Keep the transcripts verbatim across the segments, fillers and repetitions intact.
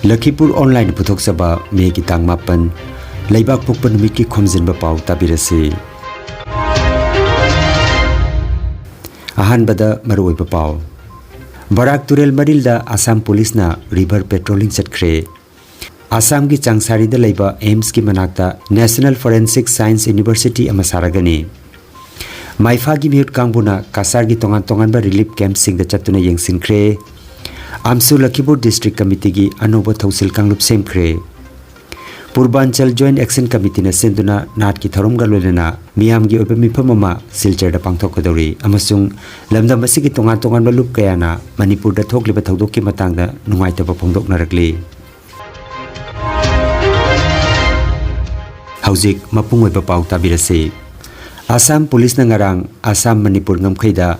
ꯂꯈꯤꯄꯨꯔ online ꯄꯨꯊꯣꯛꯆꯕ ꯃꯦꯒꯤ ꯇꯥꯡ ꯃꯥꯄꯟ, ꯂꯩꯕꯥꯛ ꯄꯣꯛꯄ ꯅꯨꯃꯤꯠꯀꯤ ꯈꯣꯝꯖꯤꯟꯕ ꯄꯥꯎ ꯇꯥꯕꯤꯔꯁꯤ꯫ ꯑꯍꯥꯟꯕꯗ ꯃꯔꯨꯑꯣꯏꯕ ꯄꯥꯎ꯫ ꯕꯔꯥꯛ ꯇꯨꯔꯦꯜ ꯃꯔꯤꯜꯗ ꯑꯁꯥꯝ ꯄꯨꯂꯤꯁꯅ ꯔꯤꯚꯔ ꯄꯦꯇ꯭ꯔꯣꯂꯤꯡ ꯆꯠꯈ꯭ꯔꯦ꯫ ꯑꯁꯥꯝꯒꯤ ꯆꯥꯡꯁꯥꯔꯤꯗ ꯂꯩꯕ ꯑꯦꯝꯁꯀꯤ ꯃꯅꯥꯛꯇ National Forensic Science University ꯑꯃ ꯁꯥꯔꯒꯅꯤ꯫ ꯃꯥꯏꯐꯥꯒꯤ ꯃꯤꯍꯨꯠ ꯀꯥꯡꯕꯨꯅ ꯀꯁꯥꯔꯒꯤ ꯇꯣꯉꯥꯟ ꯇꯣꯉꯥꯟꯕ ꯔꯤꯂꯤꯐ ꯀꯦꯝꯞꯁꯤꯡꯗ ꯆꯠꯇꯨꯅ ꯌꯦꯡꯁꯤꯟꯈ꯭ꯔꯦ꯫ ꯑꯝꯁꯨ ꯂꯈꯤꯄꯨꯔ ꯗꯤꯁꯇ꯭ꯔꯤꯛ ꯀꯃꯤꯇꯤꯒꯤ ꯑꯅꯧꯕ ꯊꯧꯁꯤꯜ ꯀꯥꯡꯂꯨꯞ ꯁꯦꯝꯈ꯭ꯔꯦ꯫ ꯄꯨꯔꯕꯥꯟꯆꯜ ꯖꯣꯏꯟꯠ ꯑꯦꯛꯁꯟ ꯀꯃꯤꯇꯤꯅ ꯁꯤꯟꯗꯨꯅ ꯅꯥꯠꯀꯤ ꯊꯧꯔꯝꯒ ꯂꯣꯏꯅꯅ ꯃꯤꯌꯥꯝꯒꯤ ꯑꯣꯏꯕ ꯃꯤꯐꯝ ꯑꯃ ꯁꯤꯜꯆꯔꯗ ꯄꯥꯡꯊꯣꯛꯀꯗꯧꯔꯤ ꯑꯃꯁꯨꯡ ꯂꯝꯗꯝ ꯑꯁꯤꯒꯤ ꯇꯣꯉꯥꯟ ꯇꯣꯉꯥꯟꯕ ꯂꯨꯞ ꯀꯌꯥꯅ ꯃꯅꯤꯄꯨꯔꯗ ꯊꯣꯛꯂꯤꯕ ꯊꯧꯗꯣꯛꯀꯤ ꯃꯇꯥꯡꯗ ꯅꯨꯡꯉꯥꯏꯇꯕ ꯐꯣꯡꯗꯣꯛꯅꯔꯛꯂꯤ꯫ ꯍꯧꯖꯤꯛ ꯃꯄꯨꯡ ꯑꯣꯏꯕ ꯄꯥꯎ ꯇꯥꯕꯤꯔꯁꯤ꯫ ꯑꯁꯥꯝ ꯄꯨꯂꯤꯁꯅ ꯉꯔꯥꯡ ꯑꯁꯥꯝ ꯃꯅꯤꯄꯨꯔ ꯉꯝꯈꯩꯗ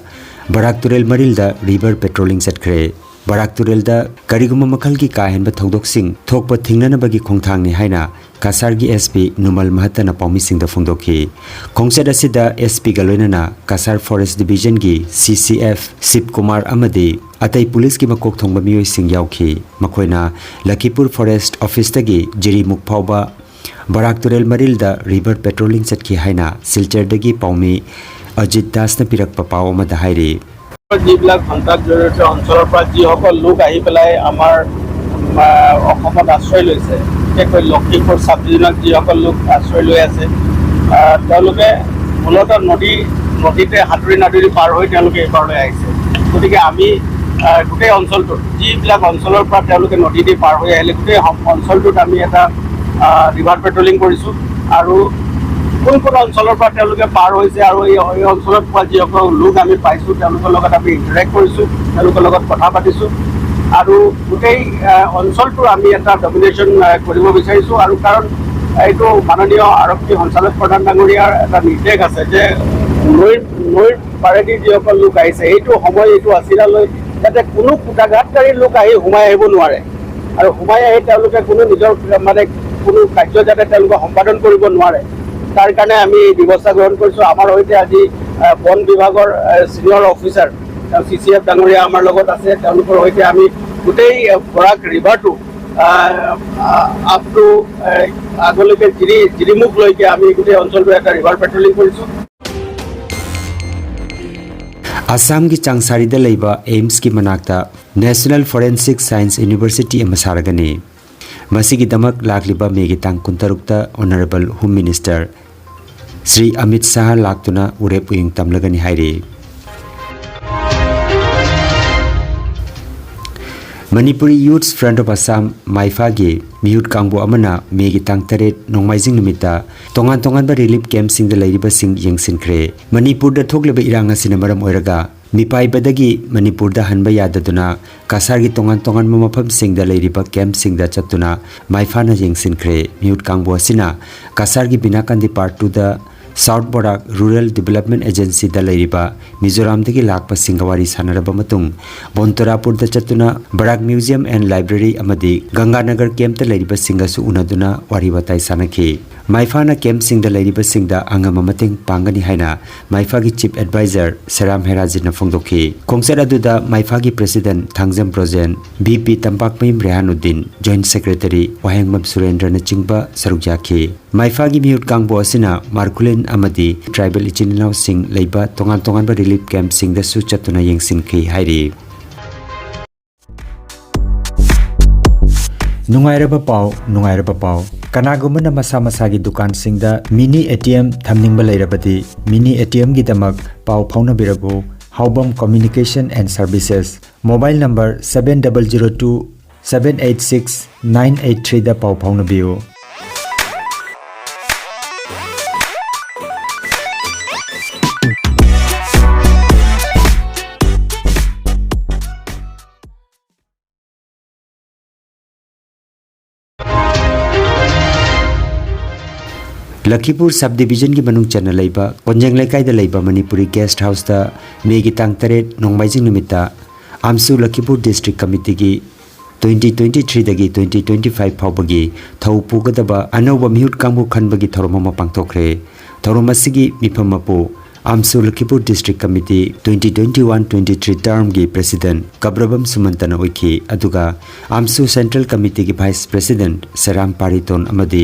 ꯕꯔꯥꯛ ꯇꯨꯔꯦꯜ ꯃꯔꯤꯜꯗ ꯔꯤꯚꯔ ꯄꯦꯇ꯭ꯔꯣꯂꯤꯡ ꯆꯠꯈ꯭ꯔꯦ꯫ ꯕꯔꯥꯛ ꯇꯨꯔꯦꯜꯗ ꯀꯔꯤꯒꯨꯝꯕ ꯃꯈꯜꯒꯤ ꯀꯥ ꯍꯦꯟꯕ ꯊꯧꯗꯣꯛꯁꯤꯡ ꯊꯣꯛꯄ ꯊꯤꯡꯅꯅꯕꯒꯤ ꯈꯣꯡꯊꯥꯡꯅꯤ ꯍꯥꯏꯅ ꯀꯁꯥꯔꯒꯤ ꯑꯦꯁ ꯄꯤ ꯅꯨꯃꯜ ꯃꯍꯠꯇꯅ ꯄꯥꯎꯃꯤꯁꯤꯡꯗ ꯐꯣꯡꯗꯣꯛꯈꯤ꯫ ꯈꯣꯡꯆꯠ ꯑꯁꯤꯗ ꯑꯦꯁ ꯄꯤꯒ ꯂꯣꯏꯅꯅ ꯀꯁꯥꯔ ꯐꯣꯔꯦꯁ꯭ꯠ ꯗꯤꯕꯤꯖꯟꯒꯤ ꯁꯤ ꯁꯤ ꯑꯦꯐ ꯁꯤꯕ ꯀꯨꯃꯥꯔ ꯑꯃꯗꯤ ꯑꯇꯩ ꯄꯨꯂꯤꯁꯀꯤ ꯃꯀꯣꯛ ꯊꯣꯡꯕ ꯃꯤꯑꯣꯏꯁꯤꯡ ꯌꯥꯎꯈꯤ꯫ ꯃꯈꯣꯏꯅ ꯂꯈꯤꯄꯨꯔ ꯐꯣꯔꯦꯁ꯭ꯠ ꯑꯣꯐꯤꯁꯇꯒꯤ ꯖꯤꯔꯤꯃꯨꯛ ꯐꯥꯎꯕ ꯕꯔꯥꯛ ꯇꯨꯔꯦꯜ ꯃꯔꯤꯜꯗ ꯔꯤꯚꯔ ꯄꯦꯇ꯭ꯔꯣꯂꯤꯡ ꯆꯠꯈꯤ ꯍꯥꯏꯅ ꯁꯤꯜꯆꯔꯗꯒꯤ ꯄꯥꯎꯃꯤ ꯑꯖꯤꯠ ꯗꯥꯁꯅ ꯄꯤꯔꯛꯄ ꯄꯥꯎ ꯑꯃꯗ ꯍꯥꯏꯔꯤ꯫ যিবিলাক সন্ত্ৰাস জড়িত অঞ্চলৰ পৰা যিসকল লোক আহি পেলাই আমাৰ, আহ, অসমত আশ্ৰয় লৈছে, বিশেষকৈ লখিমপুৰ ছাব ডিভিজনত যিসকল লোক আশ্ৰয় লৈ আছে, আহ, তেওঁলোকে মূলতঃ নদী, নদীতে সাঁতুৰি নাদুৰি পাৰ হৈ তেওঁলোকে এইপাৰলৈ আহিছে। গতিকে আমি, আহ, গোটেই অঞ্চলটোত, যিবিলাক অঞ্চলৰ পৰা তেওঁলোকে নদীদি পাৰ হৈ আহিলে, গোটেই সম-, অঞ্চলটোত আমি এটা, আহ, ৰিভাৰ পেট্ৰলিং কৰিছোঁ আৰু কোন কোন অঞ্চলৰ পৰা তেওঁলোকে পাৰ হৈছে আৰু এই, এই অঞ্চলত পোৱা যিসকল লোক আমি পাইছোঁ, তেওঁলোকৰ লগত আমি ইণ্টাৰেক্ট কৰিছোঁ, তেওঁলোকৰ লগত কথা পাতিছোঁ আৰু গোটেই, আহ, অঞ্চলটো আমি এটা ডমিনেশ্যন, আহ, কৰিব বিচাৰিছোঁ। আৰু কাৰণ এইটো মাননীয় আৰক্ষী সঞ্চালক প্ৰধান ডাঙৰীয়াৰ এটা নিৰ্দেশ আছে যে নৈৰ, নৈৰ পাৰেদি যিসকল লোক আহিছে, এইটো সময়, এইটো আছিলালৈ যাতে কোনো খুটাঘাটকাৰী লোক আহি সোমাই আহিব নোৱাৰে আৰু সোমাই আহি তেওঁলোকে কোনো নিজৰ, মানে, কোনো কাৰ্য যাতে তেওঁলোকে সম্পাদন কৰিব নোৱাৰে, তাৰ কাৰণে আমি এই ব্যৱস্থা গ্ৰহণ কৰিছোঁ। আমাৰ সৈতে আজি, আহ, বন বিভাগৰ, আহ, ছিনিয়ৰ অফিচাৰ, আহ, চি চি এফ ডাঙৰীয়া আমাৰ লগত আছে। তেওঁলোকৰ সৈতে আমি গোটেই, আহ, বৰাক ৰিভাৰটো আহ, আহ, up to, আহ, আগলৈকে জিৰি জিৰিমুখলৈকে আমি গোটেই অঞ্চলটো এটা ৰিভাৰ পেট্ৰলিং কৰিছোঁ। ꯑꯁꯥꯝꯒꯤ ꯆꯥꯡꯁꯥꯔꯤꯗ ꯂꯩꯕ ꯑꯦꯝꯁꯀꯤ ꯃꯅꯥꯛꯇ National Forensic Science University ꯑꯃ ꯁꯥꯔꯒꯅꯤ꯫ ꯃꯁꯤꯒꯤꯗꯃꯛ ꯂꯥꯛꯂꯤꯕ ꯃꯦꯒꯤ ꯇꯥꯡ ꯀꯨꯟꯇꯔꯨꯛꯇ Honourable Home Minister Shri Amit Shah ꯂꯥꯛꯇꯨꯅ ꯎꯔꯦꯞ ꯎꯌꯨꯡ ꯇꯝꯂꯒꯅꯤ ꯍꯥꯏꯔꯤ꯫ Manipuri Youths Front of Assam, ꯃꯥꯏꯐꯥꯒꯤ ꯃꯤꯍꯨꯠ ꯀꯥꯡꯕꯨ ꯑꯃꯅ ꯃꯦꯒꯤ ꯇꯥꯡ ꯇꯔꯦꯠ ꯅꯣꯡꯃꯥꯏꯖꯤꯡ ꯅꯨꯃꯤꯠꯇ ꯇꯣꯉꯥꯟ ꯇꯣꯉꯥꯟꯕ ꯔꯤꯂꯤꯐ ꯀꯦꯝꯞꯁꯤꯡꯗ ꯂꯩꯔꯤꯕꯁꯤꯡ ꯌꯦꯡꯁꯤꯟꯈ꯭ꯔꯦ꯫ ꯃꯅꯤꯄꯨꯔꯗ ꯊꯣꯛꯂꯤꯕ ꯏꯔꯥꯡ ꯑꯁꯤꯅ ꯃꯔꯝ ꯑꯣꯏꯔꯒ ꯃꯤꯄꯥꯏꯕꯗꯒꯤ ꯃꯅꯤꯄꯨꯔꯗ ꯍꯟꯕ ꯌꯥꯗꯗꯨꯅ ꯀꯁꯥꯔꯒꯤ ꯇꯣꯉꯥꯟ ꯇꯣꯉꯥꯟꯕ ꯃꯐꯝꯁꯤꯡꯗ ꯂꯩꯔꯤꯕ ꯀꯦꯝꯞꯁꯤꯡꯗ ꯆꯠꯇꯨꯅ ꯃꯥꯏꯐꯥꯅ ꯌꯦꯡꯁꯤꯟꯈ꯭ꯔꯦ꯫ ꯃꯤꯍꯨꯠ ꯀꯥꯡꯕꯨ ꯑꯁꯤꯅ ꯀꯁꯥꯔꯒꯤ ꯕꯤꯅꯥꯀꯥꯟꯗꯤ ꯄꯥꯔꯠ ꯇꯨꯗ South Barak Rural Development Agency ꯗ ꯂꯩꯔꯤꯕ ꯃꯤꯖꯣꯔꯥꯝꯗꯒꯤ ꯂꯥꯛꯄꯁꯤꯡꯒ ꯋꯥꯔꯤ ꯁꯥꯟꯅꯔꯕ ꯃꯇꯨꯡ, ꯕꯣꯟꯇꯣꯔꯥꯄꯨꯔꯗ ꯆꯠꯇꯨꯅ ꯕꯔꯥꯛ Museum and Library ꯑꯃꯗꯤ ꯒꯪꯒꯥꯅꯒꯔ ꯀꯦꯝꯞꯇ ꯂꯩꯔꯤꯕꯁꯤꯡꯒꯁꯨ ꯎꯅꯗꯨꯅ ꯋꯥꯔꯤ ꯋꯥꯇꯥꯏ ꯁꯥꯟꯅꯈꯤ꯫ ꯃꯥꯏꯐꯥꯅ ꯀꯦꯝꯞꯁꯤꯡꯗ ꯂꯩꯔꯤꯕꯁꯤꯡꯗ ꯑꯉꯝꯕ ꯃꯇꯦꯡ ꯄꯥꯡꯒꯅꯤ ꯍꯥꯏꯅ ꯃꯥꯏꯐꯥꯒꯤ Chief Advisor ꯁꯦꯔꯥꯝ ꯍꯦꯔꯥꯖꯤꯠꯅ ꯐꯣꯡꯗꯣꯛꯈꯤ꯫ ꯈꯣꯡꯆꯠ ꯑꯗꯨꯗ ꯃꯥꯏꯐꯥꯒꯤ President Thangjam Brojen, V P Tampakmayum Rehanuddin, Joint Secretary Wahengbam ꯁꯨꯔꯦꯟꯗ꯭ꯔꯅꯆꯤꯡꯕ ꯁꯔꯨꯛ ꯌꯥꯈꯤ꯫ ꯃꯥꯏꯐꯥꯒꯤ ꯃꯤꯍꯨꯠ ꯀꯥꯡꯕꯨ ꯑꯁꯤꯅ ꯃꯥꯔꯈꯨꯂꯦꯟ ꯑꯃꯗꯤ ꯇ꯭ꯔꯥꯏꯕꯦꯜ ꯏꯆꯤꯟ ꯏꯅꯥꯎꯁꯤꯡ ꯂꯩꯕ ꯇꯣꯉꯥꯟ ꯇꯣꯉꯥꯟꯕ ꯔꯤꯂꯤꯐ ꯀꯦꯝꯞꯁꯤꯡꯗꯁꯨ ꯆꯠꯇꯨꯅ ꯌꯦꯡꯁꯤꯟꯈꯤ ꯍꯥꯏꯔꯤ꯫ ꯅꯨꯡꯉꯥꯏꯔꯕ ꯄꯥꯎ, ꯅꯨꯡꯉꯥꯏꯔꯕ ꯄꯥꯎ꯫ ꯀꯅꯥꯒꯨꯝꯕꯅ ꯃꯁꯥ ꯃꯁꯥꯒꯤ ꯗꯨꯀꯥꯟꯁꯤꯡꯗ ꯃꯤꯅꯤ ꯑꯦ ꯇꯤ ꯑꯦꯝ ꯊꯝꯅꯤꯡꯕ ꯂꯩꯔꯕꯗꯤ, ꯃꯤꯅꯤ ꯑꯦ ꯇꯤ ꯑꯦꯝꯒꯤꯗꯃꯛ ꯄꯥꯎ ꯐꯥꯎꯅꯕꯤꯔꯕꯨ, ꯍꯥꯎꯕꯝ Communication and Services, mobile number seven double zero two seven eight six nine eight three ꯗ ꯄꯥꯎ ꯐꯥꯎꯅꯕꯤꯌꯨ꯫ ꯂꯈꯤꯄꯨꯔ Sub Division ꯒꯤ ꯃꯅꯨꯡ ꯆꯟꯅ ꯂꯩꯕ ꯀꯣꯟꯖꯦꯡ ꯂꯩꯀꯥꯏꯗ ꯂꯩꯕ ꯃꯅꯤꯄꯨꯔꯤ Guest House ꯇ ꯃꯦꯒꯤ ꯇꯥꯡ ꯇꯔꯦꯠ ꯅꯣꯡꯃꯥꯏꯖꯤꯡ ꯅꯨꯃꯤꯠꯇ ꯑꯝꯁꯨ ꯂꯈꯤꯄꯨꯔ District Committee ꯒꯤ twenty twenty three ꯗꯒꯤ twenty twenty five ꯐꯥꯎꯕꯒꯤ ꯊꯧ ꯄꯨꯒꯗꯕ ꯑꯅꯧꯕ ꯃꯤꯍꯨꯠ ꯀꯥꯡꯕꯨ ꯈꯟꯕꯒꯤ ꯊꯧꯔꯝ ꯑꯃ ꯄꯥꯡꯊꯣꯛꯈ꯭ꯔꯦ꯫ ꯊꯧꯔꯝ ꯑꯁꯤꯒꯤ ꯃꯤꯐꯝ ꯃꯄꯨ AMSU Lakhipur District Committee twenty twenty-one twenty-three term ꯒꯤ President ꯀꯕ꯭ꯔꯕꯝ ꯁꯨꯃꯟꯇꯅ ꯑꯣꯏꯈꯤ꯫ ꯑꯗꯨꯒ AMSU Central Committee ꯒꯤ Vice President ꯁꯦꯔꯥꯝ ꯄꯥꯔꯤꯇꯣꯟ ꯑꯃꯗꯤ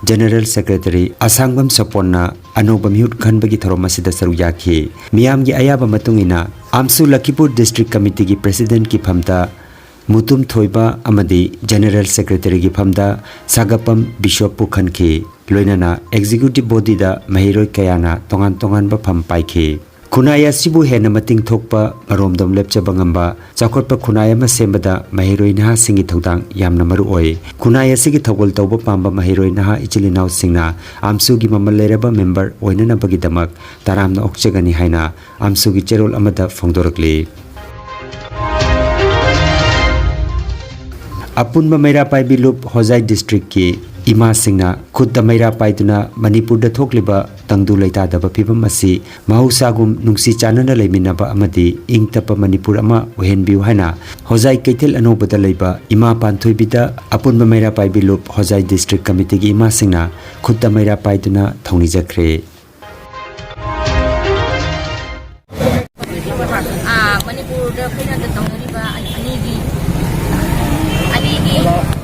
General Secretary ꯑꯁꯥꯡꯕꯝ ꯁꯣꯄꯣꯟꯅ ꯑꯅꯧꯕ ꯃꯤꯍꯨꯠ ꯈꯟꯕꯒꯤ ꯊꯧꯔꯝ ꯑꯁꯤꯗ ꯁꯔꯨꯛ ꯌꯥꯈꯤ꯫ ꯃꯤꯌꯥꯝꯒꯤ ꯑꯌꯥꯕ ꯃꯇꯨꯡ ꯏꯟꯅ AMSU Lakhipur District Committee ꯒꯤ President ꯀꯤ ꯐꯝꯗ ꯃꯨꯇꯨꯝ ꯊꯣꯏꯕ ꯑꯃꯗꯤ General Secretary ꯒꯤ ꯐꯝꯗ ꯁꯥꯒꯞꯄꯝ ꯕꯤꯁꯣꯞꯄꯨ ꯈꯟꯈꯤ꯫ ꯂꯣꯏꯅꯅ Executive Body ꯗ ꯃꯍꯩꯔꯣꯏ ꯀꯌꯥꯅ ꯇꯣꯉꯥꯟ ꯇꯣꯉꯥꯟꯕ ꯐꯝ ꯄꯥꯏꯈꯤ꯫ ꯈꯨꯟꯅꯥꯏ ꯑꯁꯤꯕꯨ ꯍꯦꯟꯅ ꯃꯇꯤꯡ ꯊꯣꯛꯄ, ꯃꯔꯣꯝꯗꯣꯝ ꯂꯦꯞꯆꯕ ꯉꯝꯕ, ꯆꯥꯎꯈꯠꯄ ꯈꯨꯟꯅꯥꯏ ꯑꯃ ꯁꯦꯝꯕꯗ ꯃꯍꯩꯔꯣꯏ ꯅꯍꯥꯁꯤꯡꯒꯤ ꯊꯧꯗꯥꯡ ꯌꯥꯝꯅ ꯃꯔꯨ ꯑꯣꯏ꯫ ꯈꯨꯟꯅꯥꯏ ꯑꯁꯤꯒꯤ ꯊꯧꯒꯜ ꯇꯧꯕ ꯄꯥꯝꯕ ꯃꯍꯩꯔꯣꯏ ꯅꯍꯥ ꯏꯆꯤꯜ ꯏꯅꯥꯎꯁꯤꯡꯅ AMSU ꯒꯤ ꯃꯃꯜ ꯂꯩꯔꯕ member ꯑꯣꯏꯅꯅꯕꯒꯤꯗꯃꯛ ꯇꯔꯥꯝꯅ ꯑꯣꯛꯆꯒꯅꯤ ꯍꯥꯏꯅ AMSU ꯒꯤ ꯆꯦꯔꯣꯜ ꯑꯃꯗ ꯐꯣꯡꯗꯣꯔꯛꯂꯤ꯫ ꯑꯄꯨꯟꯕ ꯃꯩꯔꯥ ꯄꯥꯏꯕꯤ ꯂꯨꯞ ꯍꯣꯖꯥꯏ District ꯀꯤ ꯏꯃꯥꯁꯤꯡꯅ ꯈꯨꯠꯇ ꯃꯩꯔꯥ ꯄꯥꯏꯗꯨꯅ ꯃꯅꯤꯄꯨꯔꯗ ꯊꯣꯛꯂꯤꯕ ꯇꯪꯗꯨ ꯂꯩꯇꯥꯗꯕ ꯐꯤꯕꯝ ꯑꯁꯤ ꯃꯍꯧꯁꯥꯒꯨꯝ ꯅꯨꯡꯁꯤ ꯆꯥꯟꯅꯅ ꯂꯩꯃꯤꯟꯅꯕ ꯑꯃꯗꯤ ꯏꯪ ꯇꯞꯄ ꯃꯅꯤꯄꯨꯔ ꯑꯃ ꯑꯣꯏꯍꯟꯕꯤꯌꯨ ꯍꯥꯏꯅ ꯍꯣꯖꯥꯏ ꯀꯩꯊꯦꯜ ꯑꯅꯧꯕꯗ ꯂꯩꯕ ꯏꯃꯥ ꯄꯥꯟꯊꯣꯏꯕꯤꯗ ꯑꯄꯨꯟꯕ ꯃꯩꯔꯥ ꯄꯥꯏꯕꯤ ꯂꯨꯞ ꯍꯣꯖꯥꯏ District Committee ꯒꯤ ꯏꯃꯥꯁꯤꯡꯅ ꯈꯨꯠꯇ ꯃꯩꯔꯥ ꯄꯥꯏꯗꯨꯅ ꯊꯧꯅꯤꯖꯈ꯭ꯔꯦ꯫ ꯑꯥ, ꯃꯅꯤꯄꯨꯔꯗ ꯑꯩꯈꯣꯏꯅ ꯍꯟꯗꯛ ꯇꯧꯅꯔꯤꯕ ꯑꯅꯤꯒꯤ, ꯑꯅꯤꯒꯤ,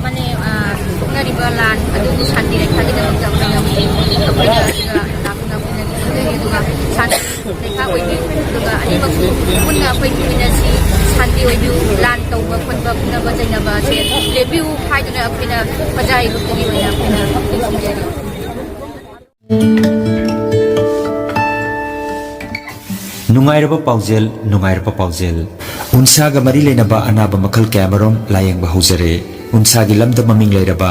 ꯃꯅꯦ, ꯑꯥ, ꯊꯣꯛꯅꯔꯤꯕ ꯂꯥꯟ ꯑꯗꯨꯒꯤ ꯁꯥꯟꯇꯤ ꯔꯦꯈꯥꯒꯤꯗꯃꯛꯇ ꯑꯩꯈꯣꯏꯅ, ꯑꯩꯈꯣꯏꯅ ꯑꯗꯨꯒ ꯂꯥꯛꯇꯨꯅ ꯑꯩꯈꯣꯏꯅ ꯈꯪꯖꯔꯤ꯫ ꯑꯗꯨꯒ ꯁꯥꯟꯇꯤ ꯔꯦꯈꯥ ꯑꯣꯏꯕꯤꯌꯨ, ꯑꯗꯨꯒ ꯑꯅꯤꯃꯛꯁꯨ ꯄꯨꯟꯅ ꯑꯩꯈꯣꯏ ꯍꯤꯡꯃꯤꯟꯅꯁꯤ, ꯁꯥꯟꯇꯤ ꯑꯣꯏꯕꯤꯌꯨ, ꯂꯥꯟ ꯇꯧꯕ ꯈꯣꯠꯄ ꯐꯨꯅꯕ ꯆꯩꯅꯕꯁꯦ ꯂꯦꯞꯄꯤꯌꯨ ꯍꯥꯏꯗꯨꯅ ꯑꯩꯈꯣꯏꯅ ꯍꯣꯖꯥꯏ ꯂꯨꯞꯇꯒꯤ ꯑꯣꯏꯅ ꯑꯩꯈꯣꯏꯅ ꯅꯤꯡꯁꯤꯡꯖꯔꯤ꯫ ꯅꯨꯡꯉꯥꯏꯔꯕ ꯄꯥꯎꯖꯦꯜ, ꯅꯨꯡꯉꯥꯏꯔꯕ ꯄꯥꯎꯖꯦꯜ꯫ ꯎꯟꯁꯥꯒ ꯃꯔꯤ ꯂꯩꯅꯕ ꯑꯅꯥꯕ ꯃꯈꯜ ꯀꯌꯥꯃꯔꯨꯝ ꯂꯥꯌꯦꯡꯕ ꯍꯧꯖꯔꯦ꯫ ꯎꯟꯁꯥꯒꯤ ꯂꯝꯗ ꯃꯃꯤꯡ ꯂꯩꯔꯕ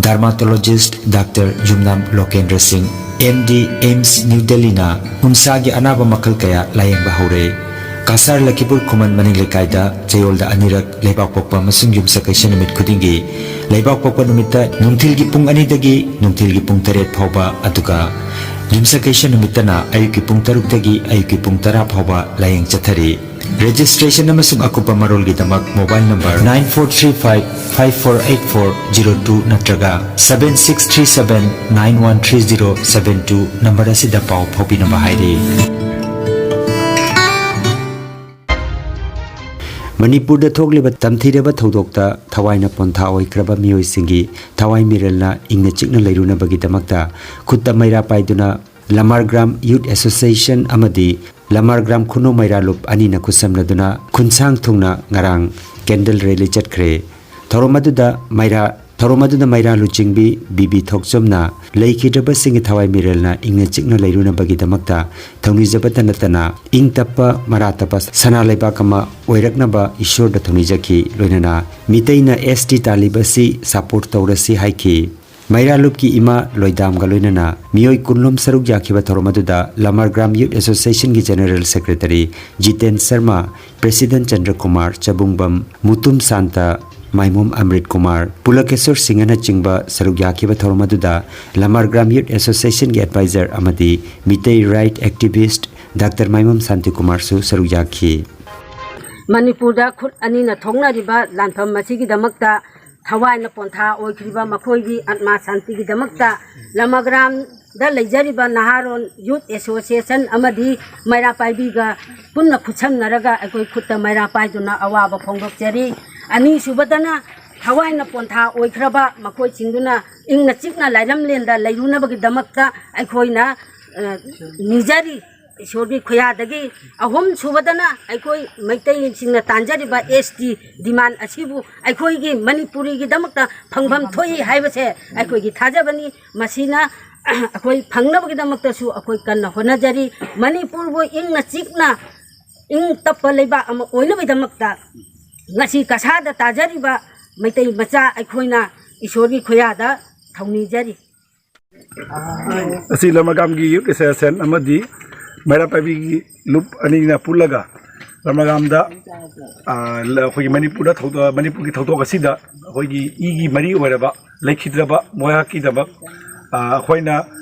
dermatologist Doctor ꯌꯨꯝꯅꯥꯝ ꯂꯣꯀꯦꯟꯗ꯭ꯔ ꯁꯤꯡ, M D, AIIMS New Delhi ꯅ ꯎꯟꯁꯥꯒꯤ ꯑꯅꯥꯕ ꯃꯈꯜ ꯀꯌꯥ ꯂꯥꯌꯦꯡꯕ ꯍꯧꯔꯦ꯫ ꯀꯁꯥꯔ ꯂꯈꯤꯄꯨꯔ ꯈꯨꯃꯟ ꯃꯅꯤꯡ ꯂꯩꯀꯥꯏꯗ ꯆꯌꯣꯜꯗ ꯑꯅꯤꯔꯛ ꯂꯩꯕꯥꯛꯄꯣꯛꯄ ꯑꯃꯁꯨꯡ ꯌꯨꯝꯁꯀꯩꯁ ꯅꯨꯃꯤꯠ ꯈꯨꯗꯤꯡꯒꯤ, ꯂꯩꯕꯥꯛꯄꯣꯛꯄ ꯅꯨꯃꯤꯠꯇ ꯅꯨꯡꯊꯤꯜꯒꯤ ꯄꯨꯡ ꯑꯅꯤꯗꯒꯤ ꯅꯨꯡꯊꯤꯜꯒꯤ ꯄꯨꯡ ꯇꯔꯦꯠ ꯐꯥꯎꯕ, ꯑꯗꯨꯒ ꯌꯨꯝꯁꯀꯩꯁ ꯅꯨꯃꯤꯠꯇꯅ ꯑꯌꯨꯛꯀꯤ ꯄꯨꯡ ꯇꯔꯨꯛꯇꯒꯤ ꯑꯌꯨꯛꯀꯤ ꯄꯨꯡ ꯇꯔꯥ ꯐꯥꯎꯕ ꯂꯥꯌꯦꯡ ꯆꯠꯊꯔꯤ꯫ Registration ꯑꯃꯁꯨꯡ ꯑꯀꯨꯞꯄ ꯃꯔꯣꯜꯒꯤꯗꯃꯛ mobile number nine four three five five four eight four zero two ꯅꯠꯇ꯭ꯔꯒ seven six three seven nine one three zero seven two number ꯑꯁꯤꯗ ꯄꯥꯎ ꯐꯥꯎꯕꯤꯅꯕ ꯍꯥꯏꯔꯤ꯫ ꯃꯅꯤꯄꯨꯔꯗ ꯊꯣꯛꯂꯤꯕ ꯇꯝꯊꯤꯔꯕ ꯊꯧꯗꯣꯛꯇ ꯊꯋꯥꯏꯅ ꯄꯣꯟꯊꯥ ꯑꯣꯏꯈ꯭ꯔꯕ ꯃꯤꯑꯣꯏꯁꯤꯡꯒꯤ ꯊꯋꯥꯏ ꯃꯤꯔꯦꯜꯅ ꯏꯪꯅ ꯆꯤꯛꯅ ꯂꯩꯔꯨꯅꯕꯒꯤꯗꯃꯛꯇ ꯈꯨꯠꯇ ꯃꯩꯔꯥ ꯄꯥꯏꯗꯨꯅ ꯂꯃꯥꯔꯒ꯭ꯔꯥꯝ ꯌꯨꯠ ꯑꯦꯁꯣꯁꯤꯌꯦꯁꯟ ꯑꯃꯗꯤ ꯂꯃꯥꯔꯒ꯭ꯔꯥꯝ ꯈꯨꯅꯨ ꯃꯩꯔꯥ ꯂꯨꯞ ꯑꯅꯤꯅ ꯈꯨꯠꯁꯝꯅꯗꯨꯅ ꯈꯨꯟꯁꯥꯡ ꯊꯨꯡꯅ ꯉꯔꯥꯡ candle rally ꯆꯠꯈ꯭ꯔꯦ꯫ ꯊꯧꯔꯝ ꯑꯗꯨꯗ ꯃꯩꯔꯥ ꯊꯧꯔꯝ ꯑꯗꯨꯗ ꯃꯩꯔꯥ ꯂꯨꯆꯤꯡꯕꯤ ꯕꯤ ꯕꯤ ꯊꯣꯛꯆꯣꯝꯅ ꯂꯩꯈꯤꯗ꯭ꯔꯕꯁꯤꯡꯒꯤ ꯊꯋꯥꯏ ꯃꯤꯔꯦꯜꯅ ꯏꯪꯅ ꯆꯤꯛꯅ ꯂꯩꯔꯨꯅꯕꯒꯤꯗꯃꯛꯇ ꯊꯧꯅꯤꯖꯕꯇ ꯅꯠꯇꯅ ꯏꯪ ꯇꯞꯄ ꯃꯔꯥ ꯇꯞꯄ ꯁꯅꯥ ꯂꯩꯕꯥꯛ ꯑꯃ ꯑꯣꯏꯔꯛꯅꯕ ꯏꯁꯣꯔꯗ ꯊꯧꯅꯤꯖꯈꯤ꯫ ꯂꯣꯏꯅꯅ ꯃꯤꯇꯩꯅ ꯑꯦꯁ ꯇꯤ ꯇꯥꯜꯂꯤꯕ ꯑꯁꯤ ꯁꯄꯣꯔꯠ ꯇꯧꯔꯁꯤ ꯍꯥꯏꯈꯤ꯫ ꯃꯩꯔꯥ ꯂꯨꯞꯀꯤ ꯏꯃꯥ ꯂꯣꯏꯗꯥꯝꯒ ꯂꯣꯏꯅꯅ ꯃꯤꯑꯣꯏ ꯀꯨꯟꯂꯣꯝ ꯁꯔꯨꯛ ꯌꯥꯈꯤꯕ ꯊꯧꯔꯝ ꯑꯗꯨꯗ ꯂꯃꯥꯔꯒ꯭ꯔꯥꯝ ꯌꯨꯠ ꯑꯦꯁꯣꯁꯤꯌꯦꯁꯟꯒꯤ general secretary Jiten Sharma, president Chandra Kumar, Chabungbam, Mutum Shanta, Maimom Amrit Kumar, Pulakeshor ꯁꯤꯡꯍꯅꯆꯤꯡꯕ ꯁꯔꯨꯛ ꯌꯥꯈꯤꯕ ꯊꯧꯔꯝ ꯑꯗꯨꯗ ꯂꯃꯥꯔꯒ꯭ꯔꯥꯝ ꯌꯨꯠ ꯑꯦꯁꯣꯁꯤꯌꯦꯁꯟꯒꯤ ꯑꯦꯗꯚꯥꯏꯖꯔ ꯑꯃꯗꯤ Meitei right activist doctor Maimom ꯁꯥꯟꯇꯤꯀꯨꯃꯥꯔꯁꯨ ꯁꯔꯨꯛ ꯌꯥꯈꯤ꯫ ꯃꯅꯤꯄꯨꯔꯗ ꯈꯨꯠ ꯑꯅꯤꯅ ꯊꯣꯛꯅꯔꯤꯕ ꯂꯥꯟꯐꯝ ꯑꯁꯤꯒꯤꯗꯃꯛꯇ ꯊꯋꯥꯏꯅ ꯄꯣꯟꯊꯥ ꯑꯣꯏꯈ꯭ꯔꯤꯕ ꯃꯈꯣꯏꯒꯤ ꯑꯥꯠꯃꯥ ꯁꯥꯟꯇꯤꯒꯤꯗꯃꯛꯇ ꯂꯃꯥꯒ꯭ꯔꯥꯝꯗ ꯂꯩꯖꯔꯤꯕ ꯅꯍꯥꯔꯣꯜ ꯌꯨꯠ ꯑꯦꯁꯣꯁꯤꯌꯦꯁꯟ ꯑꯃꯗꯤ ꯃꯩꯔꯥ ꯄꯥꯏꯕꯤꯒ ꯄꯨꯟꯅ ꯈꯨꯠꯁꯝꯅꯔꯒ ꯑꯩꯈꯣꯏ ꯈꯨꯠꯇ ꯃꯩꯔꯥ ꯄꯥꯏꯗꯨꯅ ꯑꯋꯥꯕ ꯐꯣꯡꯗꯣꯛꯆꯔꯤ꯫ ꯑꯅꯤꯁꯨꯕꯗꯅ ꯊꯋꯥꯏꯅ ꯄꯣꯟꯊꯥ ꯑꯣꯏꯈ꯭ꯔꯕ ꯃꯈꯣꯏꯁꯤꯡꯗꯨꯅ ꯏꯪꯅ ꯆꯤꯛꯅ ꯂꯥꯏꯔꯝꯂꯦꯟꯗ ꯂꯩꯔꯨꯅꯕꯒꯤꯗꯃꯛꯇ ꯑꯩꯈꯣꯏꯅ, ꯑ, ꯅꯤꯖꯔꯤ꯫ ꯏꯁꯣꯔꯒꯤ ꯈꯨꯌꯥꯗꯒꯤ꯫ ꯑꯍꯨꯝ ꯁꯨꯕꯗꯅ ꯑꯩꯈꯣꯏ ꯃꯩꯇꯩꯁꯤꯡꯅ ꯇꯥꯟꯖꯔꯤꯕ ꯑꯦꯁ ꯇꯤ ꯗꯤꯃꯥꯟ ꯑꯁꯤꯕꯨ ꯑꯩꯈꯣꯏꯒꯤ ꯃꯅꯤꯄꯨꯔꯤꯒꯤꯗꯃꯛꯇ ꯐꯪꯐꯝ ꯊꯣꯛꯏ ꯍꯥꯏꯕꯁꯦ ꯑꯩꯈꯣꯏꯒꯤ ꯊꯥꯖꯕꯅꯤ꯫ ꯃꯁꯤꯅ ꯑꯩꯈꯣꯏ ꯐꯪꯅꯕꯒꯤꯗꯃꯛꯇꯁꯨ ꯑꯩꯈꯣꯏ ꯀꯟꯅ ꯍꯣꯠꯅꯖꯔꯤ꯫ ꯃꯅꯤꯄꯨꯔꯕꯨ ꯏꯪꯅ ꯆꯤꯛꯅ ꯏꯪ ꯇꯞꯄ ꯂꯩꯕꯥꯛ ꯑꯃ ꯑꯣꯏꯅꯕꯒꯤꯗꯃꯛꯇ ꯉꯁꯤ ꯀꯁꯥꯗ ꯇꯥꯖꯔꯤꯕ ꯃꯩꯇꯩ ꯃꯆꯥ ꯑꯩꯈꯣꯏꯅ ꯏꯁꯣꯔꯒꯤ ꯈꯨꯌꯥꯗ ꯊꯧꯅꯤꯖꯔꯤ꯫ ꯑꯁꯤ ꯂꯃꯥꯒ꯭ꯔꯥꯝꯒꯤ ꯌꯨꯠ ꯑꯦꯁꯣꯁꯤꯌꯦꯁꯟ ꯑꯃꯗꯤ ꯃꯩꯔꯥ ꯄꯥꯏꯕꯤꯒꯤ ꯂꯨꯞ ꯑꯅꯤꯅ ꯄꯨꯜꯂꯒ ꯂꯃꯥꯒ꯭ꯔꯥꯝꯗ, ꯑ, ꯑꯩꯈꯣꯏꯒꯤ ꯃꯅꯤꯄꯨꯔꯗ ꯊꯧꯗꯣꯛ ꯃꯅꯤꯄꯨꯔꯒꯤ ꯊꯧꯗꯣꯛ ꯑꯁꯤꯗ ꯑꯩꯈꯣꯏꯒꯤ ꯏꯒꯤ ꯃꯔꯤ ꯑꯣꯏꯔꯕ ꯂꯩꯈꯤꯗ꯭ꯔꯕ ꯃꯣꯌꯥꯛꯀꯤꯗꯃꯛ, ꯑ, ꯑꯩꯈꯣꯏꯅ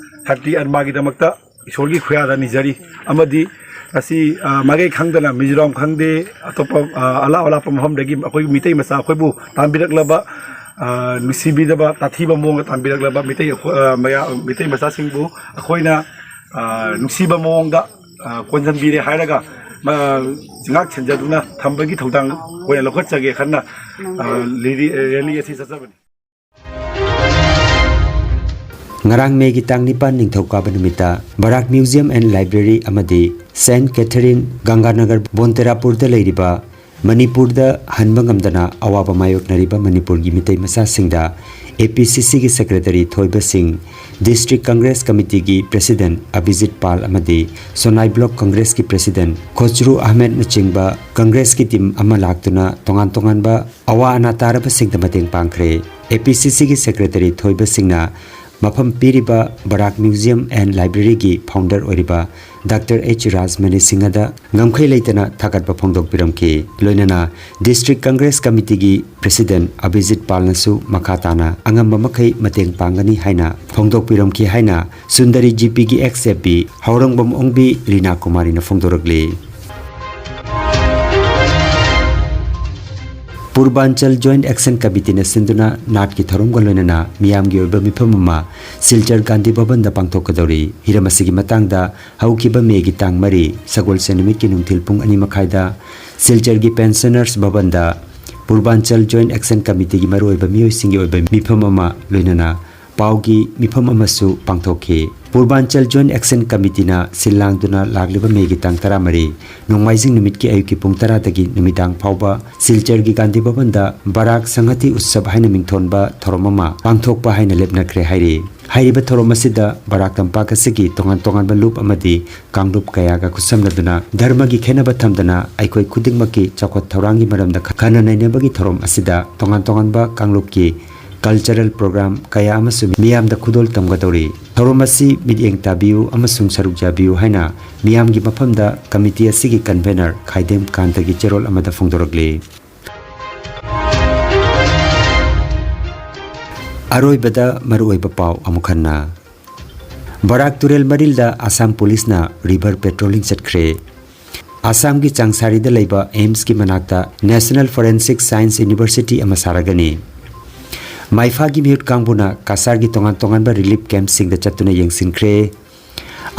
ꯁꯥꯟꯇꯤ ꯑꯥꯠꯃꯥꯒꯤꯗꯃꯛꯇ ꯏꯁꯣꯔꯒꯤ ꯈꯨꯌꯥꯗ ꯅꯤꯖꯔꯤ꯫ ꯑꯃꯗꯤ ꯉꯁꯤ, ꯑ, ꯃꯥꯏꯀꯩ ꯈꯪꯗꯅ ꯃꯤꯖꯣꯔꯥꯝ ꯈꯪꯗꯦ, ꯑꯇꯣꯞꯄ, ꯑ, ꯑꯂꯥꯞ ꯑꯂꯥꯞꯄ ꯃꯐꯝꯗꯒꯤ ꯑꯩꯈꯣꯏ ꯃꯤꯇꯩ ꯃꯆꯥ ꯑꯩꯈꯣꯏꯕꯨ ꯇꯥꯟꯕꯤꯔꯛꯂꯕ, ꯑ, ꯅꯨꯡꯁꯤꯕꯤꯗꯕ ꯇꯥꯊꯤꯕ ꯃꯑꯣꯡꯗ ꯇꯥꯟꯕꯤꯔꯛꯂꯕ ꯃꯤꯇꯩ ꯑꯩꯈꯣꯏ, ꯑ, ꯃꯌꯥ-, ꯃꯤꯇꯩ ꯃꯆꯥꯁꯤꯡꯕꯨ ꯑꯩꯈꯣꯏꯅ, ꯑ, ꯅꯨꯡꯁꯤꯕ ꯃꯑꯣꯡꯗ, ꯑ, ꯀꯣꯟꯁꯤꯟꯕꯤꯔꯦ ꯍꯥꯏꯔꯒ ꯃ-, ꯉꯥꯛ ꯁꯦꯟꯖꯗꯨꯅ ꯊꯝꯕꯒꯤ ꯊꯧꯗꯥꯡ ꯑꯣꯏꯅ ꯂꯧꯈꯠꯆꯒꯦ ꯈꯟꯅ, ꯑ, ꯂꯤꯔꯤ-, ꯔꯦꯂꯤ ꯑꯁꯤ ꯆꯠꯆꯕꯅꯤ꯫ ꯉꯔꯥꯡ ꯃꯦꯒꯤ ꯇꯥꯡ ꯅꯤꯄꯥꯟ ꯅꯤꯡꯊꯧꯀꯥꯕ ꯅꯨꯃꯤꯠꯇ ꯕꯔꯥꯛ ꯃ꯭ꯌꯨꯖꯤꯌꯝ ꯑꯦꯟ ꯂꯥꯏꯕ꯭ꯔꯦꯔꯤ ꯑꯃꯗꯤ ꯁꯦꯟꯠ ꯀꯦꯊꯔꯤꯟ ꯒꯪꯒꯥꯅꯒꯔ ꯕꯣꯟꯇꯦꯔꯥꯄꯨꯔꯗ ꯂꯩꯔꯤꯕ ꯃꯅꯤꯄꯨꯔꯗ ꯍꯟꯕ ꯉꯝꯗꯅ ꯑꯋꯥꯕ ꯃꯥꯌꯣꯛꯅꯔꯤꯕ ꯃꯅꯤꯄꯨꯔꯒꯤ ꯃꯤꯇꯩ ꯃꯆꯥꯁꯤꯡꯗ ꯑꯦ ꯄꯤ ꯁꯤ ꯁꯤꯒꯤ ꯁꯦꯀ꯭ꯔꯦꯇꯔꯤ ꯊꯣꯏꯕ ꯁꯤꯡ, ꯗꯤꯁꯇ꯭ꯔꯤꯛ ꯀꯪꯒ꯭ꯔꯦꯁ ꯀꯃꯤꯇꯤꯒꯤ ꯄ꯭ꯔꯦꯁꯤꯗꯦꯟꯠ ꯑꯕꯤꯖꯤꯠ ꯄꯥꯜ ꯑꯃꯗꯤ ꯁꯣꯅꯥꯏ ꯕ꯭ꯂꯣꯛ ꯀꯪꯒ꯭ꯔꯦꯁꯀꯤ ꯄ꯭ꯔꯦꯁꯤꯗꯦꯟꯠ ꯈꯣꯆ꯭ꯔꯨ ꯑꯍꯃꯦꯗꯅꯆꯤꯡꯕ ꯀꯪꯒ꯭ꯔꯦꯁꯀꯤ ꯇꯤꯝ ꯑꯃ ꯂꯥꯛꯇꯨꯅ ꯇꯣꯉꯥꯟ ꯇꯣꯉꯥꯟꯕ ꯑꯋꯥ ꯑꯅꯥ ꯇꯥꯔꯕꯁꯤꯡꯗ ꯃꯇꯦꯡ ꯄꯥꯡꯈ꯭ꯔꯦ꯫ ꯑꯦ ꯄꯤ ꯁꯤ ꯁꯤꯒꯤ ꯁꯦꯀ꯭ꯔꯦꯇꯔꯤ ꯊꯣꯏꯕ ꯁꯤꯡꯅ ꯃꯐꯝ ꯄꯤꯔꯤꯕ ꯕꯔꯥꯛ ꯃ꯭ꯌꯨꯖꯤꯌꯝ ꯑꯦꯟ ꯂꯥꯏꯕ꯭ꯔꯦꯔꯤꯒꯤ ꯐꯥꯎꯟꯗꯔ ꯑꯣꯏꯔꯤꯕ ꯗꯥꯛꯇꯔ ꯑꯩꯆ ꯔꯥꯖꯃꯅꯤ ꯁꯤꯡꯍꯗ ꯉꯝꯈꯩ ꯂꯩꯇꯅ ꯊꯥꯒꯠꯄ ꯐꯣꯡꯗꯣꯛꯄꯤꯔꯝꯈꯤ꯫ ꯂꯣꯏꯅꯅ ꯗꯤꯁꯇ꯭ꯔꯤꯛ ꯀꯪꯒ꯭ꯔꯦꯁ ꯀꯃꯤꯇꯤꯒꯤ ꯄ꯭ꯔꯦꯁꯤꯗꯦꯟꯠ ꯑꯕꯤꯖꯤꯠ ꯄꯥꯜꯅꯁꯨ ꯃꯈꯥ ꯇꯥꯅ ꯑꯉꯝꯕ ꯃꯈꯩ ꯃꯇꯦꯡ ꯄꯥꯡꯒꯅꯤ ꯍꯥꯏꯅ ꯐꯣꯡꯗꯣꯛꯄꯤꯔꯝꯈꯤ ꯍꯥꯏꯅ ꯁꯨꯟꯗꯔꯤ ꯖꯤ ꯄꯤꯒꯤ X F P Haorongbam Ongbi Rina ꯀꯨꯃꯥꯔꯤꯅ ꯐꯣꯡꯗꯣꯔꯛꯂꯤ꯫ ꯄꯨꯔꯕꯥꯟꯆꯜ ꯖꯣꯏꯟꯠ ꯑꯦꯛꯁꯟ ꯀꯃꯤꯇꯤꯅ ꯁꯤꯟꯗꯨꯅ ꯅꯥꯠꯀꯤ ꯊꯧꯔꯝꯒ ꯂꯣꯏꯅꯅ ꯃꯤꯌꯥꯝꯒꯤ ꯑꯣꯏꯕ ꯃꯤꯐꯝ ꯑꯃ ꯁꯤꯜꯆꯔ ꯒꯥꯟꯙꯤ ꯚꯕꯟꯗ ꯄꯥꯡꯊꯣꯛꯀꯗꯧꯔꯤ꯫ ꯍꯤꯔꯝ ꯑꯁꯤꯒꯤ ꯃꯇꯥꯡꯗ ꯍꯧꯈꯤꯕ ꯃꯦꯒꯤ ꯇꯥꯡ ꯃꯔꯤ, ꯁꯒꯣꯜꯁꯦꯟ ꯅꯨꯃꯤꯠꯀꯤ ꯅꯨꯡꯊꯤꯜ ꯄꯨꯡ ꯑꯅꯤ ꯃꯈꯥꯏꯗ ꯁꯤꯜꯆꯔꯒꯤ ꯄꯦꯟꯁꯅꯔꯁ ꯚꯕꯟꯗ ꯄꯨꯔꯕꯥꯟꯆꯜ ꯖꯣꯏꯟꯠ ꯑꯦꯛꯁꯟ ꯀꯃꯤꯇꯤꯒꯤ ꯃꯔꯨꯑꯣꯏꯕ ꯃꯤꯑꯣꯏꯁꯤꯡꯒꯤ ꯑꯣꯏꯕ ꯃꯤꯐꯝ ꯑꯃ ꯂꯣꯏꯅꯅ ꯄꯥꯎꯒꯤ ꯃꯤꯐꯝ ꯑꯃꯁꯨ ꯄꯥꯡꯊꯣꯛꯈꯤ꯫ ꯄꯨꯔꯕꯥꯟꯆꯜ ꯖꯣꯏꯟꯠ ꯑꯦꯛꯁꯟ ꯀꯃꯤꯇꯤꯅ ꯁꯤꯜ ꯂꯥꯡꯗꯨꯅ ꯂꯥꯛꯂꯤꯕ ꯃꯦꯒꯤ ꯇꯥꯡ ꯇꯔꯥꯃꯔꯤ, ꯅꯣꯡꯃꯥꯏꯖꯤꯡ ꯅꯨꯃꯤꯠꯀꯤ ꯑꯌꯨꯛꯀꯤ ꯄꯨꯡ ꯇꯔꯥꯗꯒꯤ ꯅꯨꯃꯤꯗꯥꯡ ꯐꯥꯎꯕ ꯁꯤꯜꯆꯔꯒꯤ ꯒꯥꯟꯙꯤ ꯚꯕꯟꯗ ꯕꯔꯥꯛ ꯁꯪꯍꯇꯤ ꯎꯠꯁꯕ ꯍꯥꯏꯅ ꯃꯤꯡꯊꯣꯟꯕ ꯊꯧꯔꯝ ꯑꯃ ꯄꯥꯡꯊꯣꯛꯄ ꯍꯥꯏꯅ ꯂꯦꯞꯅꯈ꯭ꯔꯦ ꯍꯥꯏꯔꯤ꯫ ꯍꯥꯏꯔꯤꯕ ꯊꯧꯔꯝ ꯑꯁꯤꯗ ꯕꯔꯥꯛ ꯇꯝꯄꯥꯛ ꯑꯁꯤꯒꯤ ꯇꯣꯉꯥꯟ ꯇꯣꯉꯥꯟꯕ ꯂꯨꯞ ꯑꯃꯗꯤ ꯀꯥꯡꯂꯨꯞ ꯀꯌꯥꯒ ꯈꯨꯠꯁꯝꯅꯗꯨꯅ ꯙꯔꯃꯒꯤ ꯈꯦꯠꯅꯕ ꯊꯝꯗꯅ ꯑꯩꯈꯣꯏ ꯈꯨꯗꯤꯡꯃꯛꯀꯤ ꯆꯥꯎꯈꯠ ꯊꯧꯔꯥꯡꯒꯤ ꯃꯔꯝꯗ ꯈꯟꯅ ꯅꯩꯅꯕꯒꯤ ꯊꯧꯔꯝ ꯑꯁꯤꯗ ꯇꯣꯉꯥꯟ ꯇꯣꯉꯥꯟꯕ ꯀꯥꯡꯂꯨꯞꯀꯤ ꯀꯜꯆꯔꯦꯜ ꯄ꯭ꯔꯣꯒ꯭ꯔꯥꯝ ꯀꯌꯥ ꯑꯃꯁꯨ ꯃꯤꯌꯥꯝꯗ ꯈꯨꯗꯣꯜ ꯇꯝꯒꯗꯧꯔꯤ꯫ ꯊꯧꯔꯝ ꯑꯁꯤ ꯃꯤꯠꯌꯦꯡ ꯇꯥꯕꯤꯌꯨ ꯑꯃꯁꯨꯡ ꯁꯔꯨꯛ ꯌꯥꯕꯤꯌꯨ ꯍꯥꯏꯅ ꯃꯤꯌꯥꯝꯒꯤ ꯃꯐꯝꯗ ꯀꯃꯤꯇꯤ ꯑꯁꯤꯒꯤ ꯀꯟꯚꯦꯅꯔ ꯈꯥꯏꯗꯦꯝ ꯀꯥꯟꯇꯒꯤ ꯆꯦꯔꯣꯜ ꯑꯃꯗ ꯐꯣꯡꯗꯣꯔꯛꯂꯤ꯫ ꯑꯔꯣꯏꯕꯗ ꯃꯔꯨꯑꯣꯏꯕ ꯄꯥꯎ ꯑꯃꯨꯛ ꯍꯟꯅ꯫ ꯕꯔꯥꯛ ꯇꯨꯔꯦꯜ ꯃꯔꯤꯜꯗ ꯑꯁꯥꯝ ꯄꯨꯂꯤꯁꯅ ꯔꯤꯚꯔ ꯄꯦꯇ꯭ꯔꯣꯂꯤꯡ ꯆꯠꯈ꯭ꯔꯦ꯫ ꯑꯁꯥꯝꯒꯤ ꯆꯥꯡꯁꯥꯔꯤꯗ ꯂꯩꯕ ꯑꯦꯝꯁꯀꯤ ꯃꯅꯥꯛꯇ ꯅꯦꯁꯅꯦꯜ ꯐꯣꯔꯦꯟꯁꯤꯛ ꯁꯥꯏꯟꯁ ꯌꯨꯅꯤꯚꯔꯁꯤꯇꯤ ꯑꯃ ꯁꯥꯔꯒꯅꯤ꯫ ꯃꯥꯏꯐꯥꯒꯤ ꯃꯤꯍꯨꯠ ꯀꯥꯡꯕꯨꯅ ꯀꯁꯥꯔꯒꯤ ꯇꯣꯉꯥꯟ ꯇꯣꯉꯥꯟꯕ ꯔꯤꯂꯤꯐ ꯀꯦꯝꯞꯁꯤꯡꯗ ꯆꯠꯇꯨꯅ ꯌꯦꯡꯁꯤꯟꯈ꯭ꯔꯦ꯫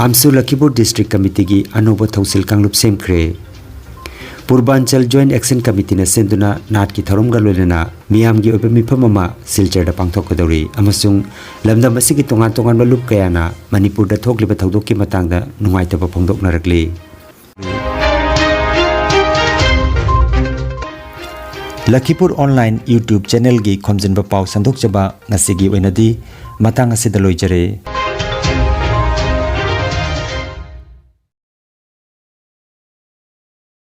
ꯑꯥꯝꯁꯨ ꯂꯈꯤꯄꯨꯔ ꯗꯤꯁꯇ꯭ꯔꯤꯛ ꯀꯃꯤꯇꯤꯒꯤ ꯑꯅꯧꯕ ꯊꯧꯁꯤꯜ ꯀꯥꯡꯂꯨꯞ ꯁꯦꯝꯈ꯭ꯔꯦ꯫ ꯄꯨꯔꯕꯥꯟꯆꯜ ꯖꯣꯏꯟꯠ ꯑꯦꯛꯁꯟ ꯀꯃꯤꯇꯤꯅ ꯁꯦꯝꯗꯨꯅ ꯅꯥꯠꯀꯤ ꯊꯧꯔꯝꯒ ꯂꯣꯏꯅꯅ ꯃꯤꯌꯥꯝꯒꯤ ꯑꯣꯏꯕ ꯃꯤꯐꯝ ꯑꯃ ꯁꯤꯜꯆꯔꯗ ꯄꯥꯡꯊꯣꯛꯀꯗꯧꯔꯤ ꯑꯃꯁꯨꯡ ꯂꯝꯗꯝ ꯑꯁꯤꯒꯤ ꯇꯣꯉꯥꯟ ꯇꯣꯉꯥꯟꯕ ꯂꯨꯞ ꯀꯌꯥꯅ ꯃꯅꯤꯄꯨꯔꯗ ꯊꯣꯛꯂꯤꯕ ꯊꯧꯗꯣꯛꯀꯤ ꯃꯇꯥꯡꯗ ꯅꯨꯡꯉꯥꯏꯇꯕ ꯐꯣꯡꯗꯣꯛꯅꯔꯛꯂꯤ꯫ ꯂꯈꯤꯄꯨꯔ ꯑꯣꯟꯂꯥꯏꯟ YouTube ꯆꯦꯅꯦꯜꯒꯤ ꯈꯣꯝꯖꯤꯟꯕ ꯄꯥꯎ ꯁꯟꯗꯣꯛꯆꯕ ꯉꯁꯤꯒꯤ ꯑꯣꯏꯅꯗꯤ ꯃꯇꯥꯡ ꯑꯁꯤꯗ ꯂꯣꯏꯖꯔꯦ꯫